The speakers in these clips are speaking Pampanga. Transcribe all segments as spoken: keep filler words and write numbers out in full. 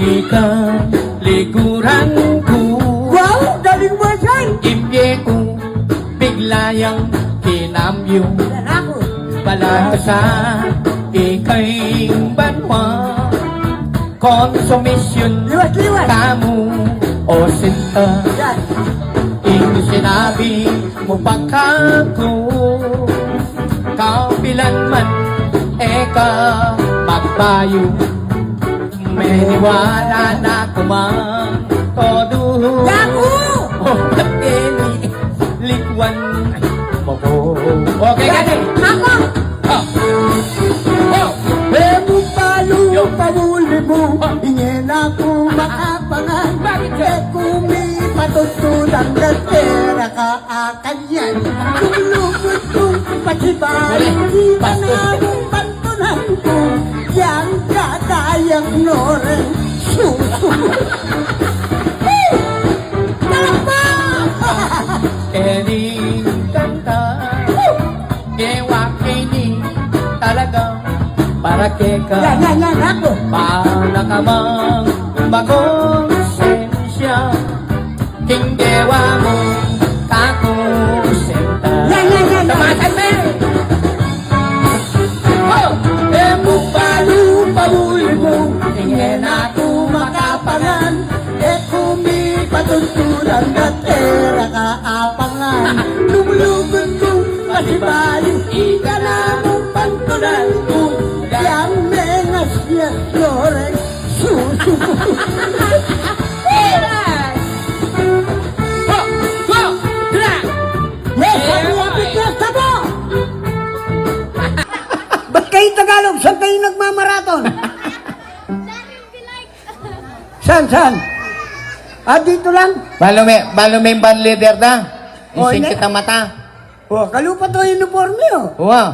Ika liguran ku. Wow, galing mo, San! Ing bie ku bigla yang kinambyo. Yan aku. Pala sa ika ing banwa. Konsumisyon. Liwat, liwat. Tamu o sinta. Yan. Ing sinabi mu pa kaku, kapilan man e ka magbayu. Meniwala na ku man todo. Yaku! O, ini likwan mu ku. Okay, kati. Ako! O. O. E mu balu, yo, pauli mu. O. Ingena ku makapangan. Bakit, sir? E ku mipatutulan gatera ka akan yan. Lumulubud kung pasibayu. Uli. Kita na mung pantunan ku. Yang gagayang noreng susu. Palakpak! Keni kanta, gewa keni talaga para keka. Yan, yan, yan, ako. Para ka mang makonsensya. King gewa mu kaku senta. Yan, yan, yan, yan. Tamatan me! O! E mu balu pauli mu, ingena ku makapangan, e ku mipatutulan gatera ka apangan. Lumulubud kung pasibayu, ika na mung pantunan ku, yang mengas ya loreng susu. Yes! Go! Go! Tara! Yes, happy, happy fiesta po! Ba't kayo Tagalog? Saan kayo nagmamaraton? Saan, saan? Ah, dito lang? Balu me, balu me ing band leader da. O, ising ini kita mata. O, kalupa to uniforme, o. Wa.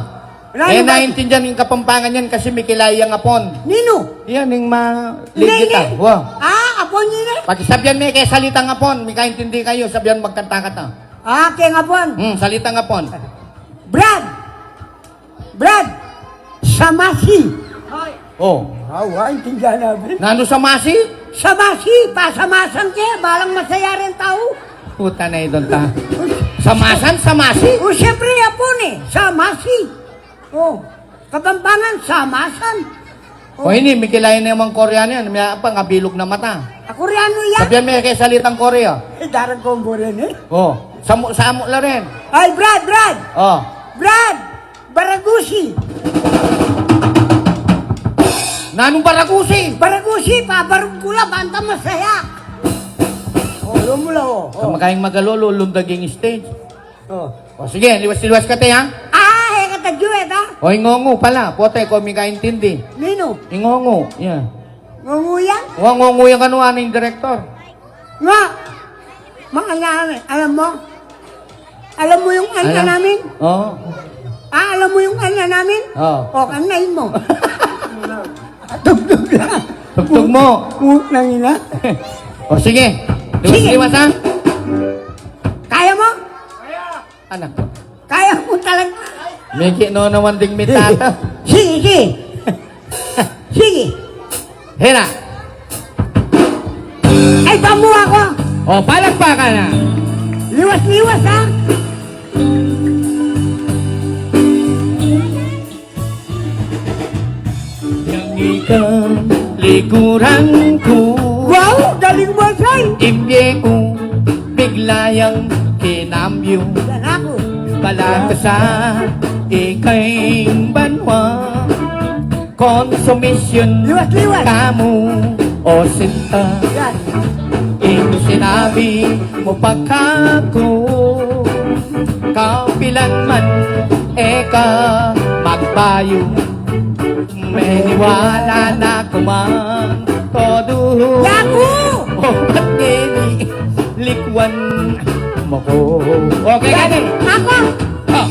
Wala, e na naintindian ing Kapampangan yan kasi mikilala yang Apon. Ninu? Yan, ing ma-, lead kita. Wa. Ah, Apon ini? Pag sabian me ke salitang Apon, mikaintindi kayu, sabian magkanta-kanta. Ah, keng Apon. Hmm, salitang Apon. Brad! Brad! Samasi! O. Awa, intindihan namin. Nanu samasi? Samasi! Pasamasan ke, balang masaya rin tau. Puta na iton ta. Samasan, samasi? O, siyempre, Apon e. Samasi. O. Kapampangan, samasan. O, ini, mikilala ne mang Koreano yan. May apa, ngabilug na mata. A, Koreano yan? Sabian me ke salitang Korea. E, darang kombo rin e. O, samu, samu la rin. Ay, Brad, Brad! O. Brad! Baragusi! Nanung baragusi? Baragusi, pabarug ku la, banta masaya. O, lumula, o. Kamakaing magalolo, lundag ing stage. O. O, sige, liwas-liwas kate, ha? Ah, e kata juet, ha? O, ing ngungu pala, pota e ko mikaintindi. Ninu? Ing ngungu, yan. Ngungu yan? O, ngungu yan kanu, anu ing direktor? Nga, mga nanay, alam mo? Alam mo yung ano namin? O. Ah, alam mo yung ano namin? O. O, kanain mo. Tugtog lang. Tugtog mo. Putang ina. O, sige. Sige. Liwas-liwas, ha? Kaya mo? Anak. Kaya mo talaga. Miki no naman ding mitata. Sige, sige. Sige. Hera. Ay, bamu ako. O, palakpakan na. Liwas-liwas, ha? Yang ika liguran ku. Wow, galing mo, San! Ing bie ku bigla yang kinambyo. Yan aku. Pala sa ika ing banwa. Konsumisyon. Liwas, liwas. Tamu o sinta. Yan. Ing sinabi mu pa kaku, kapilan man e ka magbayu. Meniwala na ku man todo. Yaku! O, ba't ngeni likwan mu ku? Okay, kani? Ako! O.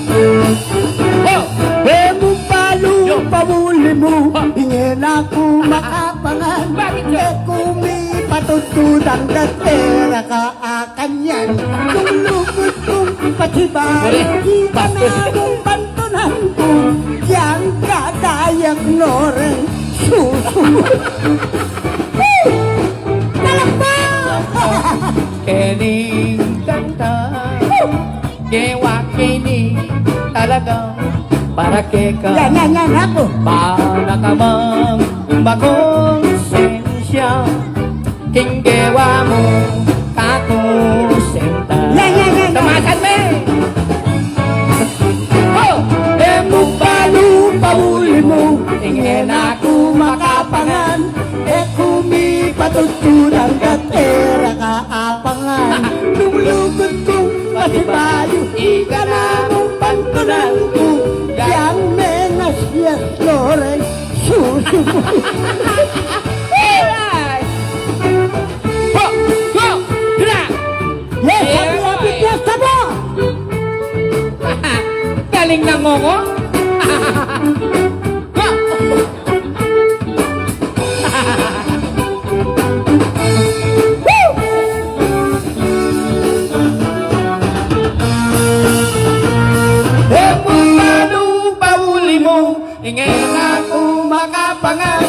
O. E mu balu, yo, pamuli mu. O. Ingena ku makapangan. Bakit, sir? E ku mipatutudan gatera ka akan yan. Lumulubud kung pasibayu, kita na mung pantunan ku, yang gagayang noreng susu. Ning kanta, gewa ke ini talagang para keka. Yan, yan, yan, Apo. Para ka mang makonsensya, king gewa mu kakusenta. Yan, yan, yan, yan. Tamasan me! Ho! E mu balu pauli mu, ing e na ku makapangan, e ku mipatudtudan, kat e ra ka apangan. Nung lugud kung pasibayu, ika na mung pantunan ku, yang mengas yas loreng susu. Alright! Ho! Ho! Hira! Yes, happy, happy fiesta po! Galing ng ngongo. E mu balu pauli mu, ing e na ku makapangan,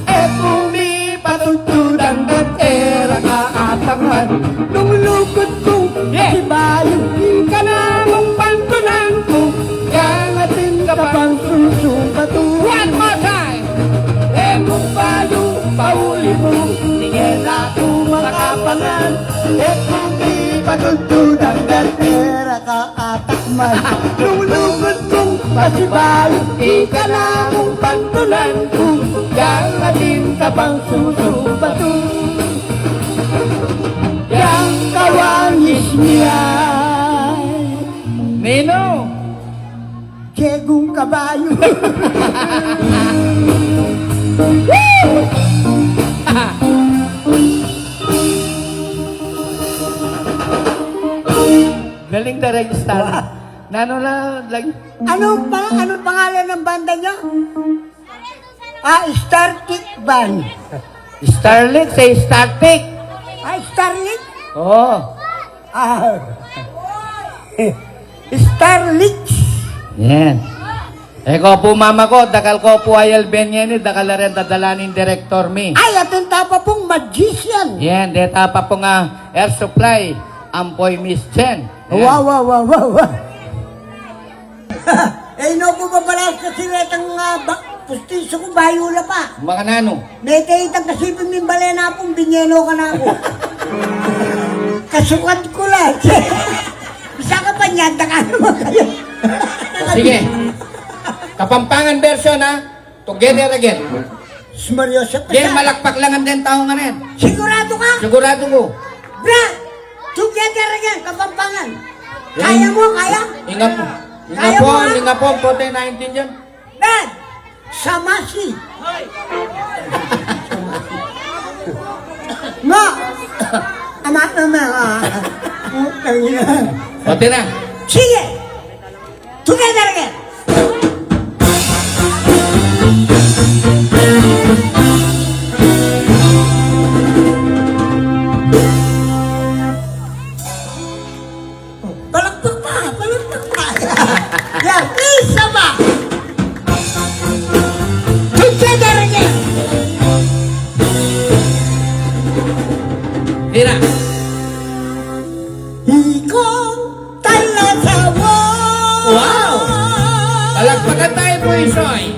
e ku mipatudtudan, kat e ra ka apangan. Nung lugud kung pasibayu, ika na mung pantunan ku, yang atin ka pang susumpatun. One more time. E mu balu pauli mu, ing e na ku makapangan, e ku mipatudtudan, kat e ra ka atakman. Nung lugud kung pasibayu, ika na mung pantunan ku, yang atin ka pang susumpatun. Yang kawangis mi ay. Nino? Kegong kabayu. Galing talaga, Stan. Wow. Nanu la lagi? Anong pa-, anong pangalan ng banda niyo? Ah, Startic Band. Starlink, say Startic. Ah, Starlink? Oo. Ah. Starlink. Yan. E ko pu, mama ko, dakal ko pu ayalben ngeni, dakal la ren dadala ning direktor mi. Ay, atin ta pa pung magician. Yan, deta pa pung, ah, air supply, ampo i Miss Chen. Yan. Wa, wa, wa, wa, wa. E, ino pu babalas kasi retang, ah, ba-, pustisu ku, bayu la pa. Makananu? Mete itang kasiping ming bale na pung binyeno ka na ku. Kasukat ku la. Bisa ka pa niyan, taka naman kayu. O, sige. Kapampangan version, ha? Together again. Sus Maria Jose. Sige, malakpak la ngan deng tau ngan. Sigurado ka? Sigurado ku. Bra, together again, Kapampangan. Kaya mu, kaya? Ingat mo. Kaya mo, ha? Ingat po, ingat po, pwede naintindihan. Bra, samasi. Nga. Ama, ama, ah. Putang ina. Pwede na. Sige. Together again. Palakpak pa, palakpak pa. Yan, isa pa. Together again. Tira. Ikong talasawa. Wow! Palakpakan tayo po, Isoy.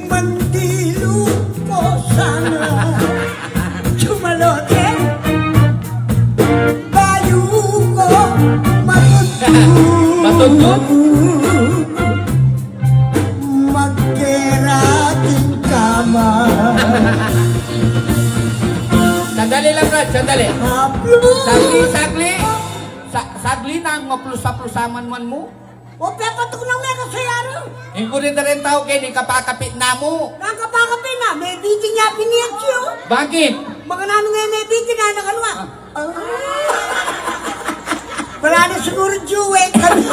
Mandilu ko sana. Jumalote. Bayu ko matutut. Matutut? Magkerating kama. Sandali lang, Brad, sandali. Haplu. Sagli, sagli. Sa-, sagli na, maplusa-plusaman man mu. O, pepatuknang me kasi, aro. Ing kulit na rin tau keni, kapakapit na mu. Nang kapakapit na, me bitin ya piniyak siyo. Bakit? Mga nanu nga me bitin na, nakaluwa. Ah. Wala na siguro juwe kami.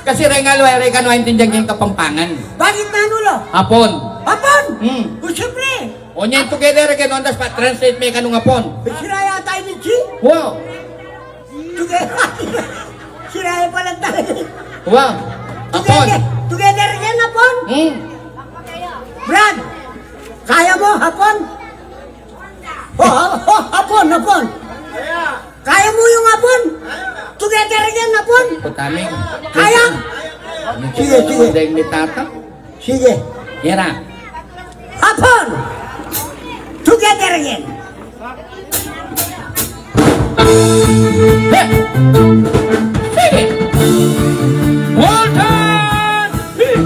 Kasi rengalu, e re kanu aintindian ing Kapampangan. Bakit nanu lo? Hapon. Hapon? Hmm. O, siyempre. O, nya ing together again, ondas pa-translate me kanung Hapon. Sira yata ini, G? Wow. Together. Sira ya pala tayo. Wow. Hapon. Together, together again, Hapon? Hmm. Brad, kaya mo, Hapon? Oh, oh, oh, Hapon, Hapon. Kaya mu yung Hapon? Together again, Hapon? Putang ina. Kaya? Sige, sige. Dahil ni Tata. Sige. Ira. Hapon! Together again. Hey! Sige! Hold on! Hey!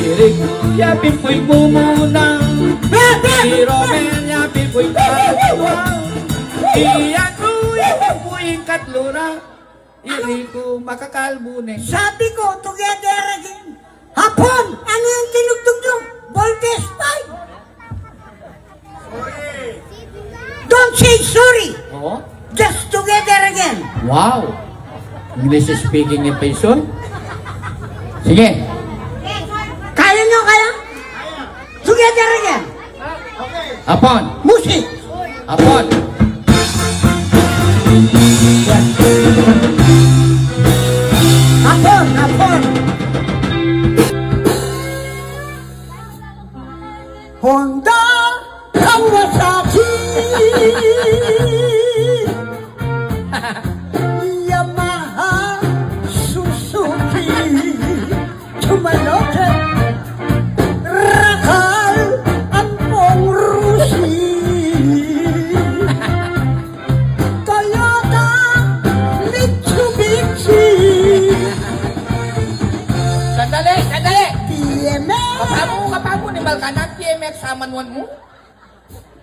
Irik, yapin pu'y mumuna. Hey, hey! Si Romel, yapin pu'y kaluwa. Iyan ku, yapin pu'y katlura. Iri ku makakalbu ne. Sabi ko, together again. Hapon, ano yung tinugtog nyo? Voltes five. Don't say sorry. Oo. Just together again. Wow. English speaking yung pension. Sige. Kaya nyo, kaya? Together again. Hapon. Music. Hapon. Hapon, Hapon. Honda, Kawasaki, Yamaha, Suzuki. Tumalote, rakal, ampong Rusi, Toyota, Mitsubishi. Sandali, sandali! T M X. Kapamu, kapamu, ni Malkanak, T M X, saman wan mu?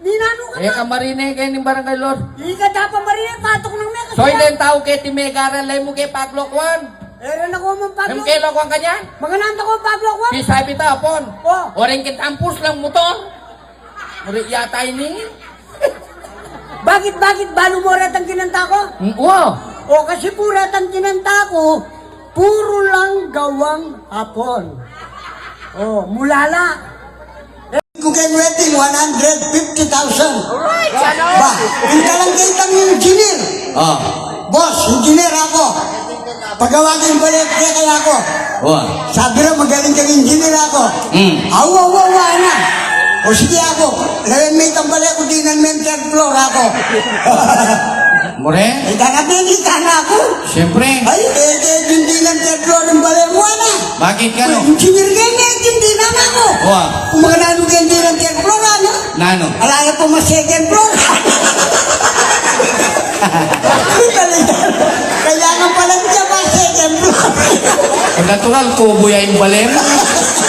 Ninanu ka? E ka marine keni Barangay Lord. Ika da pa marine, patok nang me. So, ika tau keti megaran, lay mu ke paglokwan. E ren aku mang paglok. Em ke lokwan kanyan? Manganan ta ko paglokwan. Pisabi ta, Hapon. O. Oreng kitampus lang motor. Muri yata ini. Bakit, bakit? Balu mu retang kinanta ku? Mm, wa. O, kasi pu retang kinanta ku, puro lang gawang Hapon. O, mulala. Ku keng wedding, one hundred fifty thousand. Ba, inta lang kitang engineer. Ah. Boss, engineer aku. Pagawa keng bale, kaya aku. Wa. Sabi ra, magaling kang engineer aku. Hmm. Awa, awa, awa na. O sige aku. Lawen me itang bale ku, dinan me ing third floor aku. Mure? Ita na, ita na aku. Siyempre. Ay, e, e, dinan third floor ing bale mu, ana. Bakit kanu? Engineer keni, dinan aku. Wa. Kung makananu keng dinan third floor, ana? Nanu? Ala ya pa ma-second floor. Kailangan pala niya ma-second floor. Natural, kubo ya ing bale mu.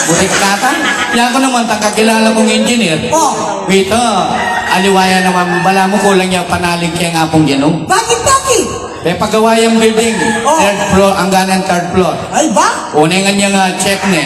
Butik nata. Yan ku naman, tangkakilala kung engineer. O. Wita, aliwa ya naman, balamu kulang ya panalig keng Apung Ginu. Bakit, bakit? Pepagawa yang building, o, third floor, angganan third floor. Ay ba? Unengan yang, ah, check ne.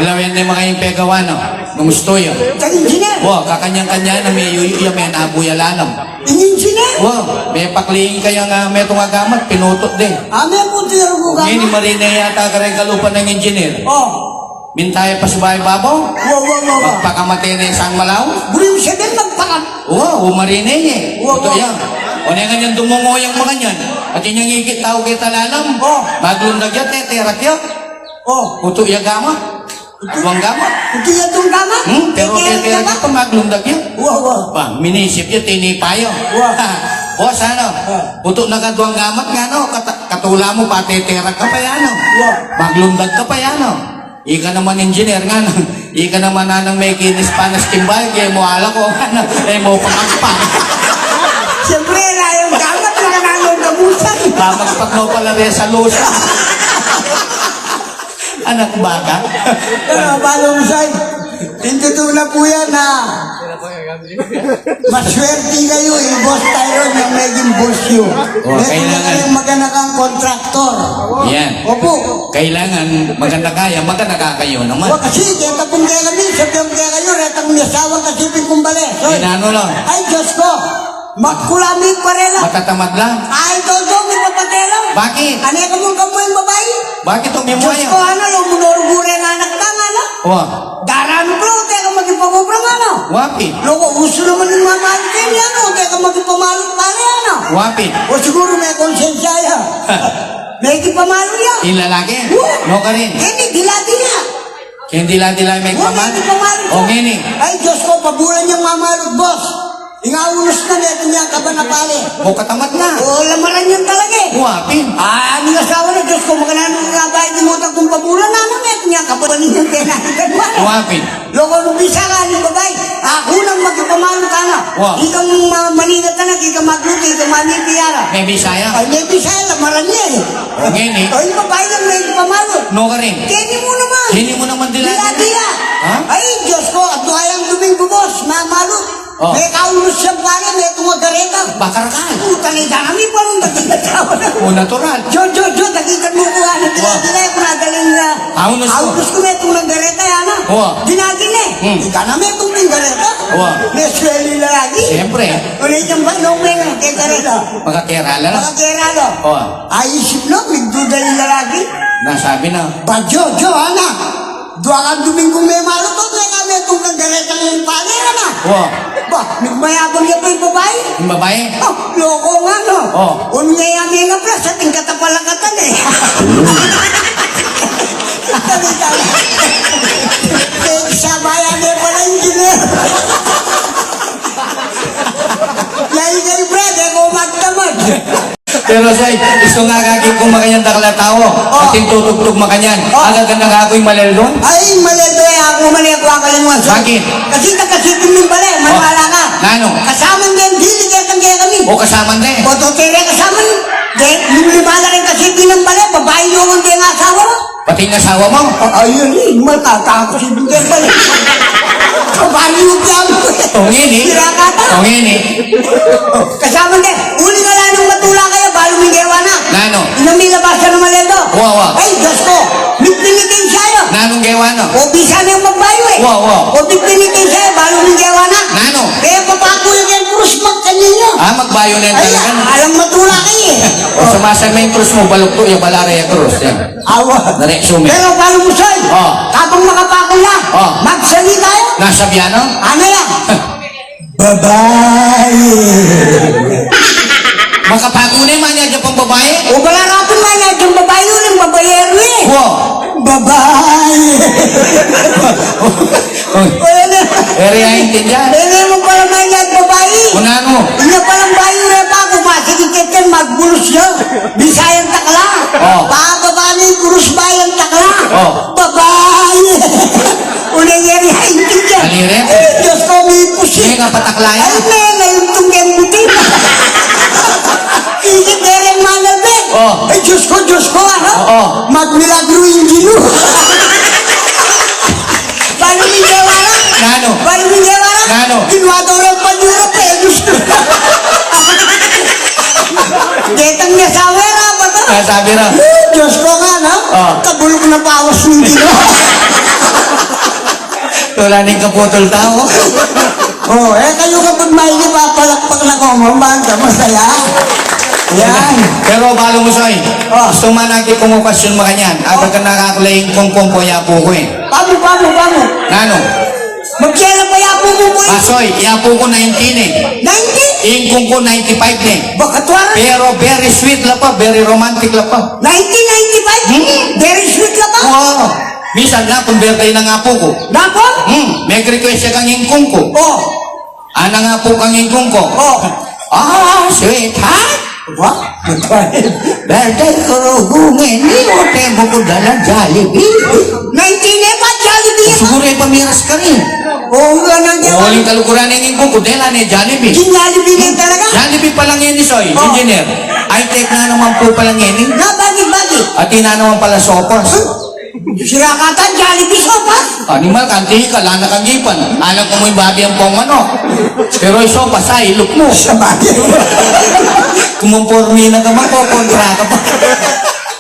Lawen ne makaing pegawa, no? Nung gusto ya. Kang engineer? Wa, kakanyang-kanya na me, yu, yu, ya me nabu ya lalam. Ing engineer? Wa, mepakling kaya nga metung a gamat, pinutut de. A, meputu ya rugu gamat? Ini marine yata kareng kalupa nang engineer. O. Minta ya pa subay babaw. Wa, wa, wa, wa. Magpakamate ne sang malaw. Buri mu sabihin magpakam- Wa, wa, marine ye. Wa, wa. Putu ya. Unengan yang dumungu yang makanyan. At inyang ikit tau keta lalam. O. Maglundag ya, teterak ya. O. Putu ya gamat. Duang gamat. Putu ya duang gamat? Hmm, pero teterak ya pa, maglundag ya. Wa, wa. Ba, minisip ya, tinipa ya. Wa. Boss, ano? A. Putu na ka duang gamat ngana, kata-, katula mu, pateterak ka pa ya, no? Wa. Maglundag ka pa ya, no? Ika naman engineer ngana. Ika naman nanang mekinis panas king bike, e mu alako, ngana, e mu pamagpak. Siyempre, layang gamat, makananu damusan. Pamagpak mu pala re sa lusa. Anak baka. Pero, Balong Sai, ing tutu na pu yan na maswerte kayu, i Boss Tyrone yang meging boss yu. O, metung kailangan. Kayang maganakang kontraktor. Yan. Opu. Kailangan maganaka ya, maganaka kayu naman. O, kasi keta pung kekami, sabi kung kekayu, retang miyasawa kasi pin kumbale. So, inanu la? Ay, Diyos ko. Magkula mi parela. Matatamad la? Ay, Dodo, mi papatela. Bakit? Ane ka mung kamuing babai? Bakit o, mi mu Diyos ya? Ko, ana, lo mu noru bure nga anak tang, ana. Wa. Daran bro, te ka magipamubra nga, ana. Wa pi? Loko, usu naman ing mamalu keni, ana, te ka magipamalu pare, ana. Wa pi? O siguru me konsensya ya. Megipamalu ya. Ing lalaki? Wa. Nukarin? Keni, dila-dila. Ing dila-dila meng pamalud. O, ngeni. Ay, Diyos ko, pabulan yang mamalud, boss. Ing aunus na, metung yang kaba na pale. O, katamat na. O, lamaran yang talaga e. Wa pin. A, ning asawa na, Diyos ko, makananu nga bayi, dinutak kung pabulan na, metung yang kaba na yang tena. Wa pin. Loko, nung bisa ka ning babai, aku nang magpamalud tana. Wa. Ikang ma-, maningat tana, ikang maglutu, ikang mamipiyara. Mebisa ya. Ay, mebisa ya, lamaran ya e. O, ngeni. Ay, babai nang mebisa pamalud. No karin. Keni mu naman. Keni mu naman dila-dila. Dila-dila. Ha? Ay, Diyos ko, adwa yang Duminggu, boss, mamalud. O. Mekaunus yang pale, metung a gareta. Bakal ka. Puta, ni dana mi pa nung dati na tau na. O, natural. Jo, jo, jo, dati ka mu kuha na dila-dila, e ku na galing na. Aunus ku. Aunus ku, metung nang gareta, yana. O. Dinagin e. Hmm. Ika na metung ning gareta. O. Mesweli la lagi. Siyempre. Uli yang ba, nung mena, ke gareta. Makakera la na. Makakera la. O. Aisip no, migduda ing lalaki. Na, sabi na. Ba, Jo, Jo, ana. Dua kang Duminggu memalud, o, teka, metung kang garetang pale, ana. Wa. Ba, migmayabang ya pa ing babai. Ing babai? O, loko nga, no? O. Unu ya, ya, mengaplas, sa tingkat a palakatan e. Sabi ka, eh, sabayan e pala ing gine. Yari kayu, Fred, e ko magtamad. Pero, Soy, istung akakit kung makanyan dakal a tau. O. Atin tutugtug makanyan. O. Aga ka na kaku ing maleldo? Ay, maleldo e, aku mane ku akalingwan, Soy. Bakit? Kasi takasiting ning bale, maniwala ka. Nanu? Kasaman de, dili ketang kekami. O, kasaman de. O, totele kasaman de, limliman na ring kasiting ning bale, babai nung ing asawa. Pati ing asawa mu? A, ayun e, matataku si Bidyan pala. Kabali mu piyan. O, ngeni. Sirakatan. O, ngeni. Kasaman de, uli na la nung matula kaya, balu ming gewa na. Nanu? Ina, milabasan na maleldo. Wa, wa. Ay, Diyos ko, mitmimiting siya ya. Nanung gewa na? O, bisa na yang magbayu e. Wa, wa. O, mitmimiting siya ya, balu ming gewa na. Nanu? Kaya papaku ya keng krus, magkanyan ya. A, magbayu na yan talaga. Ay, alang matula kaya e. O, sumasa me ing krus mu, baluktu ya, bala re ya krus ya. Awa. Nare, sume. Pero balu mu, Soy. O. Kabang makapaku la. O. Magsalita ya. Nasabian na? Ana ya? Babai. Makapaku ne, manyad ya pang babai. O, bala ra pin manyad yang babai, uling babayeru e. Wa. Babai. O, ere, aintindian. Ere mu pala manyad babai. O, nanu? Inya palang bayu re pa, kumasigit yan, magbulus ya. Bisayang takla. O. Pababa ning krus, bayang takla. O. Babai. Uli, yari, aintindian. Ay, Diyos ko, mipus e. Menga patakla ya. Ay, menga, yung tunggen buti. Isip dereng manalbe. O. Ay, Diyos ko, Diyos ko, ano? O. Magmilagru ing Ginu. Balu ming gewa na? Nanu? Balu ming gewa na? Nanu? Kinuha daw lang panyura, pelos. Detang niya sa wera, ba to? Nasabi na. Ay, Diyos ko nga, no? O. Kabulok na pawas ning Ginu. Tula ning kaputol tau. O, e kayu kapud maigi, papalakpak na ko, mambanta, masaya. Yan. Pero balu mu, Soy. O. Istung manakit kung okasyon makanyan. Abakan na kaku la ing kungkung ku, yapu ku e. Pamu, pamu, pamu. Nanu? Magkela pa yapu mu, boy? A, Soy, yapu ku nineteen e. Nineteen? Ing kungkung ku ninety-five ne. Bakatuan? Pero very sweet la pa, very romantic la pa. Nineteen ninety-five? Hmm. Very sweet la pa? Wa. Misan na, kung birthday nang apu ku. Nako? Hmm, meg-request ya kang ingkung ku. O. Ana nang apu kang ingkung ku. O. Ah, sweetheart. Wa? Birthday ku rugu ngeni, o, te mu ku dalang Jollibee. Nineteen e pa, Jollibee e pa? Siguru e pa miras karin. O, nga nang Jollibee. Uling kaluguran ning ingkung ku, dela ne Jollibee. Ing Jollibee ne talaga? Jollibee pala ngeni, Soy, o, engineer. High-tech na naman pu pala ngeni. Na, bakit, bakit? Atin na naman pala sopas. Huh? Sirakatan, Jollibee sopas? Animal, kanti ka, ala na kang ipan. Anak mu, ing babi ampong manok. Pero ing sopas, a, ilok mu. Sabagay. Kumumpormi na ka, makokontra ka pa.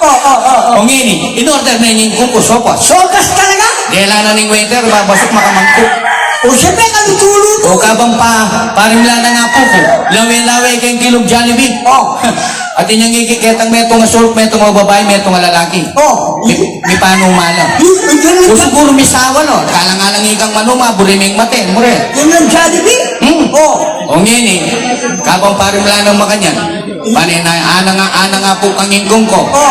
O, o, o, o. O ngeni, in-order na ning ingkung ku sopas. Sopas talaga? Dela na ning waiter, babasuk, makamangkuk. O, siyempre, kalutu-lutu. O, kabang pa, parimla nang apu ku, lawe-lawe keng kilung Jollibee. O. Atin yang ikiketang metung a suruk, metung a babai, metung a lalaki. O. Mi-, mipanumala. Yu-, yu-, yu-, O, siguru misawa, no? Kalang-alang ikang manuma, buri ming mate, mure. Yun ang Jollibee? Hmm. O. O ngeni, kabang parimla nang makanyan. Pane na, ana nga, ana nga pu kang ingkung ku. O.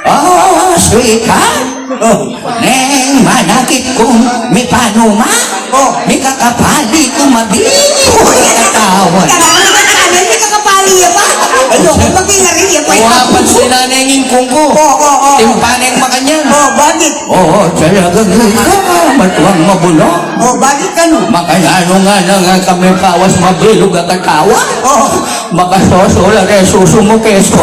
O, sweetheart. O. Neng manakit Uma? Oh. Mikakapali ku mabilis. Katawan. Tara, ano ba sana? Mikakapali ya pa? Ano, maging na rin ya pa? Wa, pansin na neng ingkung ku. Oh, oh, oh. Timpa neng makanyan. Oh, bakit? Oo, talagang matuang mabulok. Oh, bakit kanu? Makanyan nga na nga kami pawas mabilug a katawan. Oh. Makasoso la kaya susu mu keso.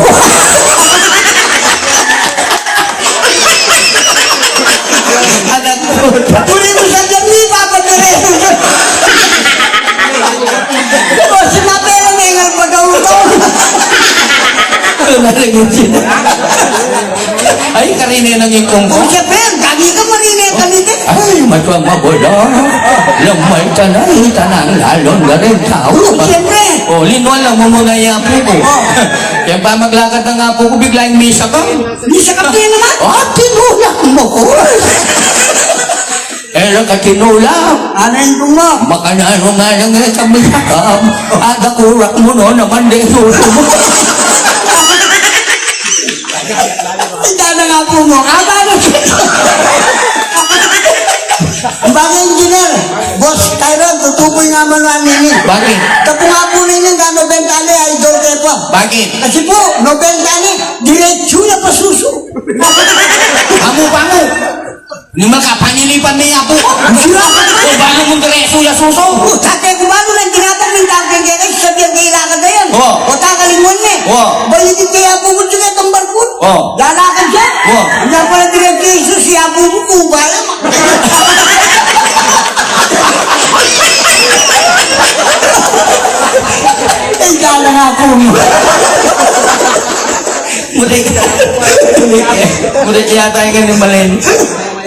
Anak ku. Uli mu sa dyan, di ba, pag nare susu? O, si Mabel, mengal pa daw ito. Ano na rin yun sila? Ay, karine nang ingkung ku. O, siyempre, ang dami ka marine, dami ka. Ay, matuang mabulok. Lamay ka na, ita nang lalon na rin tau. O, siyempre. O, linwan lang mu muna ya apu ku. O. Kaya pa maglakad na nga apu ku, bigla yang misakam. Misakam ka na naman? O, tinulak mu ku. Era ka tinulak. Ano yung tungo? Makananu nga lang e ka misakam. Ada kurak mu no naman de susu mu. Ita na nga apu mu. Aba na siya. Bakit, engineer? Boss Tyron, tutukoy nga man nini. Bakit? Tapu nga apu nini, nga nobenta ne, idol ke pa. Bakit? Kasi pu, nobenta ne, diretsu na pa susu. Amu pa mu. Ni makapanilipan ne apu. Sira. O, balu mu diretsu ya susu. Tate ku balu nang dinatang ning tau keng kekay, sabian ke ilakad a yan. O. O, takalinguan ne. O. Ba, ini kaya apu mu juga tambar ku. O. Lalakad siya. O. Nya pala diretsu ya susu, apu mu ku ba ya. Ay, kala nga apu mu. Mudik. Mudik. Mudik yata yung ganun malen.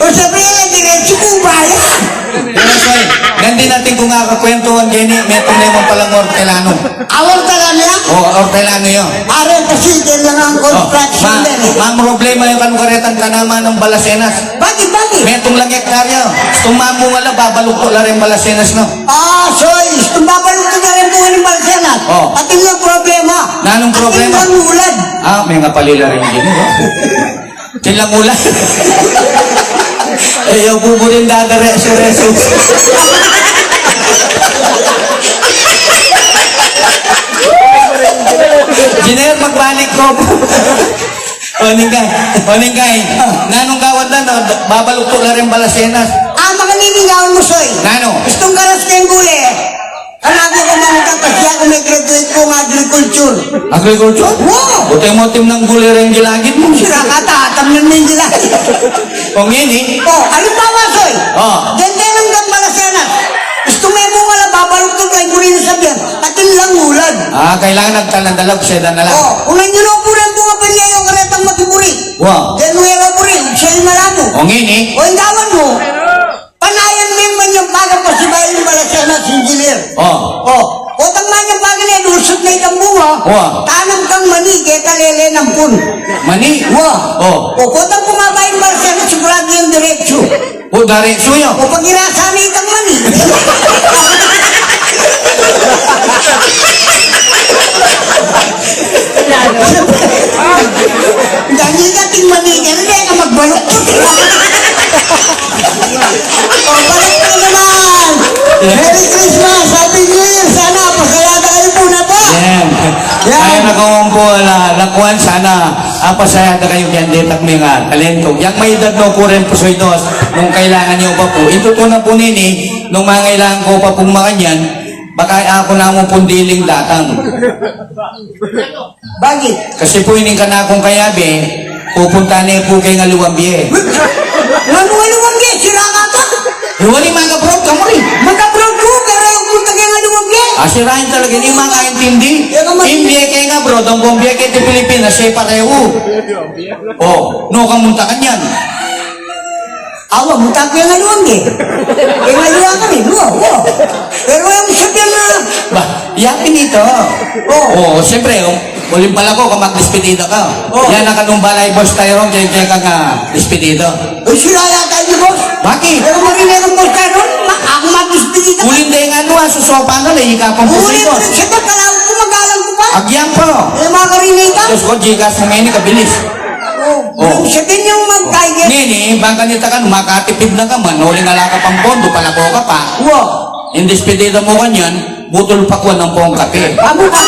O, sabi nga, diretsu ku ba ya. Pero, soy, ngan dinating ku nga kakwentuhan keni, metung ne mu palang ortelano. A, ortelano ya? O, ortelano ya. Are kasi kailangan construction din e. Ma-, mamroblema yung kanu karetang tanaman nang balasenas. Bakit, bakit? Metung lang hektarya. Tumamu nga la, babaluktu la reng balasenas, no? A, soy, istung babaluktu la reng bunga ning balasenas. O. Atin lang problema. Nanung problema? Atin lang ulan. A, mengapali la rin din, no? Atin lang ulan. E, yung buburin dadaretsu-retsu. Engineer, magbalik ku. O, ningkay. O, ningkay. Nanung gawan da, no? Babaluktu la reng balasenas. A, makanini gawan mu, soy? Nanu? Istung karas keng gule. Kanaku ku mangutang kasi aku me-graduate kung agriculture. Agriculture? Wa! Buti mu atim nang gule reng gilagid mu. Sira ka, tatam nang gilagid. O, ngeni? O, alimbawa, soy. O. Dende nang dang balasenas. Istung me bunga la, babaluktu la, e mu rin sabian. Atin lang ulan. A, kailangan nagtanan da la, sedan na la. O, unan yu no, bunga, bunga, panyayong karetang makiburi. Wa. Dende la buri, siya yung malamu. O, ngeni? O, yung gawan mu. Panayan me manyambagan pasibayu ning balasenas, engineer. O. O. Potang manyambagan ne, lulusut ne itang bunga. Wa. Tanam kang mani, keta lele nang pun. Mani? Wa. O. O, potang bumaba ing balasenas, siguradu yang diretsu. O, diretsu ya. O, pagirasa ne itang mani. Ganyan ka, ting mani, ganyan ka magbaluktot. O, balik na naman. Merry Christmas, Happy New Year. Sana pasaya da kayu pu na pu. Yan. Yan. Ay, nakawan pu, ala, lakuan, sana, a, pasaya da kayu keng detak mi nga talento. Yang may edad no, kureng pusoy dos, nung kailangan yu pa pu. Itutu na pu nini, nung mangailangan ku pa pung makanyan, baka aku na mu pung diling datang. Bakit? Kasi pu ining kanakung kayabe, pupunta ne pu keng aliwang bie. Nganung aliwang bie? Sira ka ata. Iwali, mag-abroad ka mu rin. Mag-abroad ku, pero yung punta keng aliwang bie. A, sira rin talaga, ini makaintindi. Ing bie keng abroad, ampong bie keti Pilipinas, e parehu. O, no ka munta kanyan. Awa, munta ku keng aliwang bie. Keng aliwang kami, wa, wa. Pero yung sabian na. Ba, ya pin ita. O. O, siyempre, o, uling pala ku, magdespedida ka. O. Yan ang kanung balay, Boss Tyron, kaya, kaya ka nga despedida. O, sira yata ini, boss. Bakit? Pero marine kang Boss Tyron, ma-, aku magdespedida. Uling de nga, ano, a, susopan ka na, ika pang pusoy, boss. Uling, siyempre, kailangan ku, magalang ku pa. Agyan pa. E, makarine ka. Diyos ku, Gcash mu ngeni, kabilis. O. Oh. Sabi niya magkaya. Ngeni, bang kanita ka, makatipid na ka man, uling ala ka pang pondo, palako ka pa. Wa. Ing despedida mu kanyan, butul pa kwan ampong kape. Amu ka.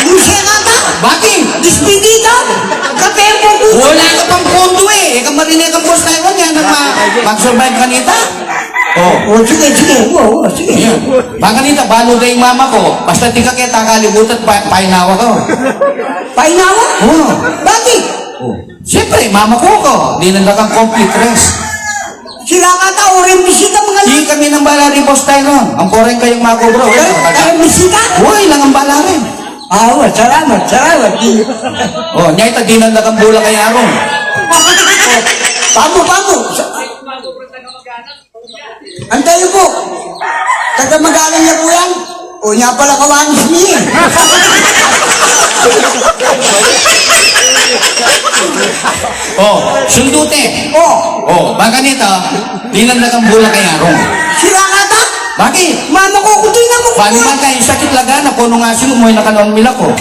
Lucia ka ta? Bakit? Despedida? Kape ampong butul. Wala ka pang pondo e. E ka marinig kang Boss Tyrone yan, na ma-, mag-survive kanita. Oh. O, sige, sige. Wa, wa, sige. Yan. Bang kanita, balu da ing mama ku. Basta di ka keta kalibutan, pa-, painawa ka. Painawa? Oo. Bakit? Oh. Siyempre, mama ku ka. Dinan da kang complete rest. Sila ka ta, o rin bisita, mga... Di kami nang bala rin, Boss Tyrone. Ang koreng kayong makubra. Uy, kayong bisita? Uy, lang ang bala rin. Ah, wa, salamat, salamat. Oh, nya ita, dinan da kang bula kay Arong. Pamu, pamu. Antay yu pu. Taga Magalang ya pu yan. O, nya pala kawanis mi. Oh, sundute. Oh. Oh, bang kanita, dinan da kang bula kay Arong. Sira ka ta? Bakit? Mama ku, kutina mu. Bali man ka, ing sakit laganap, nung asilu mu, ina ka nung milako.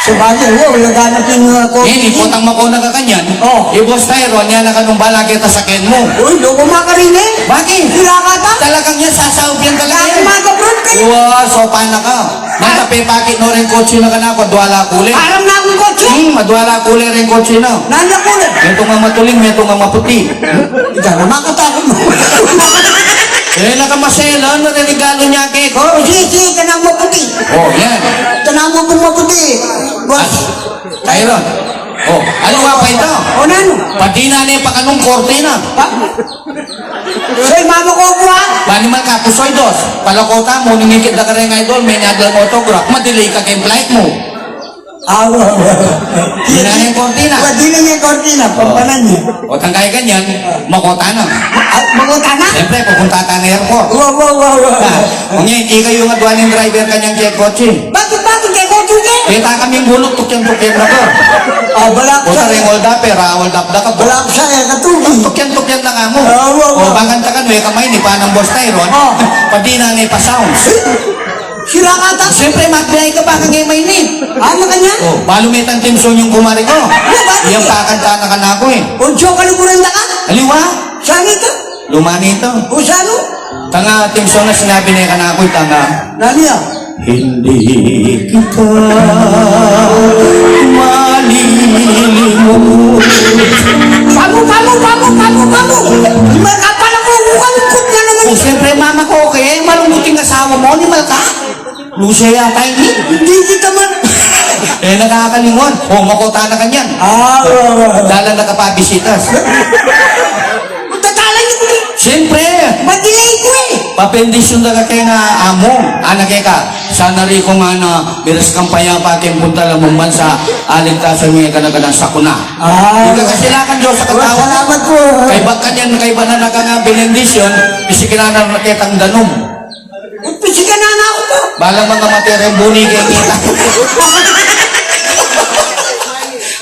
Sabagay, wa, laganap ing, uh, ko. Ngeni, potang makona ka kanyan. Oh. I Boss Tyrone, nya na ka nung bala keta saken mu. Uy, loko makarin e. Bakit? Sira ka ta? Talagang yan, sasaup yan talaga yan. Kaya magabrot ka. Wa, sopan na ka. Nang tapepakit no ring kotse na kanaku, adwa la kule. Aram na kung kotse. Hmm, adwa la kule ring kotse na. Nanu la kule? Metung a matuling, metung a maputi. Ita na, makatapon mu. E na ka masela, no, regalu nya keku. O, sige, sige, kanang maputi. Oh, yan. Kanang maputi. Boss. Tyrone. Oh, aliwa pa ita. O, nanu? Padinan ne pa kanung kortina. Pa? Soy mama ku, kuwa. Bani man ka, ku soy dos. Palakota mu, nung ikit da ka reng idol, menyag lang autograph. Madelay ka keng flight mu. Awa, awa. Dinan ne kortina. Wa, dinan ne kortina, pampanan ne. O, tangkay kanyan, makota na. Ah, makota na? Siyempre, pupunta tana airport. Wa, wa, wa, wa. Ah, ngeni, ikayu ing adwa ning driver kanyang kekotse. Bakit, bakit kekotse ke? Keta kaming bulut, tukyan-tukyan na ka. Ah, balak sa. Kota reng hold up, pera hold up na ka. Balak sa, e katuki. Tukyan-tukyan na ka mu. Ah, wa, wa. O, bang kanita ka, e ka maini, pa nang Boss Tyrone. Oh. Padinan ne pa sounds. Sira ka ta? Siyempre, magbiyahe ka pa, kang e mainit. Ah, makanyan? O, balu me itang theme song ning kumare ku. Wa, bakit? Yang pakanta na kanaku e. O, jo, kaluguran da ka? Aliwa. Saan ita? Luma ne ita. O, saan o? Tanga, theme song na sinabi ne kanaku, tanga. Nanu ya? Hindi kita malilimut. Pamu, pamu, pamu, pamu, pamu. Di mal ka pala ku, bukan ikut na naman. O, siyempre, mama ku, kaya malungkut ing asawa mu, di mal ka. Lucia yata ini. Hindi kita man. E na kakalinguan. O, makota na kanyan. Ah, wa, wa, wa. Dalan na ka pa bisitas. Tatalan yu ku. Siyempre. Madelay ku e. Pabendisyun da ka keng amu. Ana keka. Sana rin kung ana, miras kang payapa keng punta la mung bansa, aligtasan me kanakanang sakuna. Ah. Ika kasilakan Dios a katawan. Wa, salamat pu. Kaybat kanyan, kaybat na na kang benendisyun, pisikilan na na ketang danum. Pisikan na na ku pu. Balang mga matera ing buni keng ita.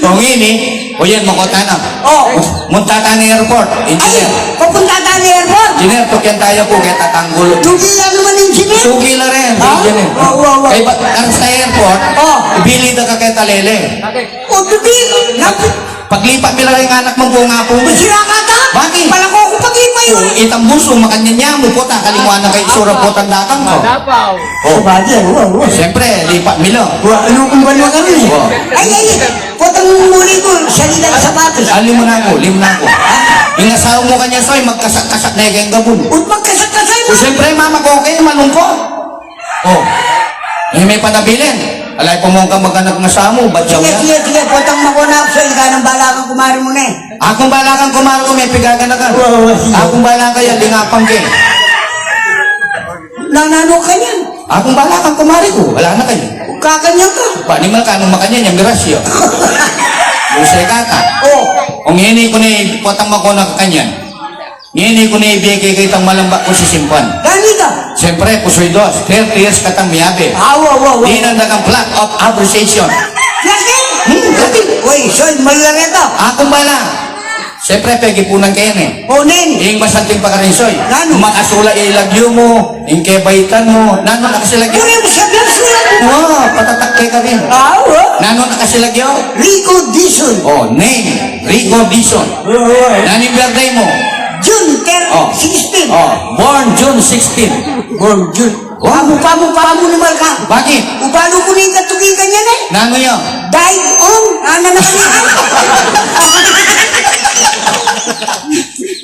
O ngeni, o yan, makota na. O. Munta tana airport, engineer. Ay, papunta tana airport. Engineer, tukyan taya pu, keta tanggul. Tuki la naman engineer? Tuki la rin, ha? Engineer. Wa, wa, wa. Kaybat, karas taya airport, o, ibili da ka keta lele. O, tuki. Paglipat mi la ring anak mung bunga pu. Sira ka ta? Bakit? Pala ku, ku paglipat yu. O, itang bunsu, makanyan ya mu, pota, kalinguan na kay isura, potang datang ku. O. Sabagay, wa, wa. Siyempre, lipat mi la. Wa, anu kung banwa kami? Wa. Ay, ay, ay. Potang muli ku, salida sapatos. Ah, limu na ku, limu na ku. Ing asawa mu kanyan, soy, magkasak-kasak na keng gabun. Ut magkasak-kasak na? Siyempre, mama ku, kaya malungkot. O. E me pa nabilin. Alay, pamung ka maganak na samu, ba't yaw yan? Sige, sige, sige, potang makona ku, soy, ika nang bala kang kumare mu ne. Akung bala kang kumare ku, me pigaganakan. Wa, wa, sige. Akung bala kaya, lingapang ke. Nananu kanyan? Akung bala kang kumare ku, ala na kaya. Kakanyan ka? Ba, ni mal ka nung makanyan, yang grasya. Use ka ta. O. O ngeni ku ne, potang makona ku kanyan. Ngeni ku ne ibie keka itang malamba kung sisimpan. Dani ka? Siyempre, ku soy dos, thirty years katang miyabe. Awa, awa, awa. Dinan da kang plaque of appreciation. Plaque? Hmm, plaque. Uy, soy, malala ka. Akung bala. Siyempre, pegipunan ke yan e. O, nen. Ing masanting pakarin, Soy. Nanu? Makasula ya ilagyu mu, ing kebaitan mu, nanu na kasi lagyu? Puri mu sa bilang sulat mu. Wa, patatak ke karin. Ah, wa. Nanu na kasi lagyu? Rico Dizon. O, name, Rico Dizon. Wa, wa. Nanu ing birthday mu? June ten, O. sixteen. O, born June sixteen. Born June. O. Pamu, pamu, pamu ni Malkang. Bakit? Ubalu mu ning katukikan yan e. Nanu ya? Daig ong, ana na kanya.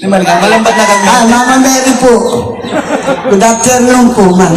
Ni Malkang, malambat na kami. Ah, Mama Mary po. Good afternoon po, ma'am.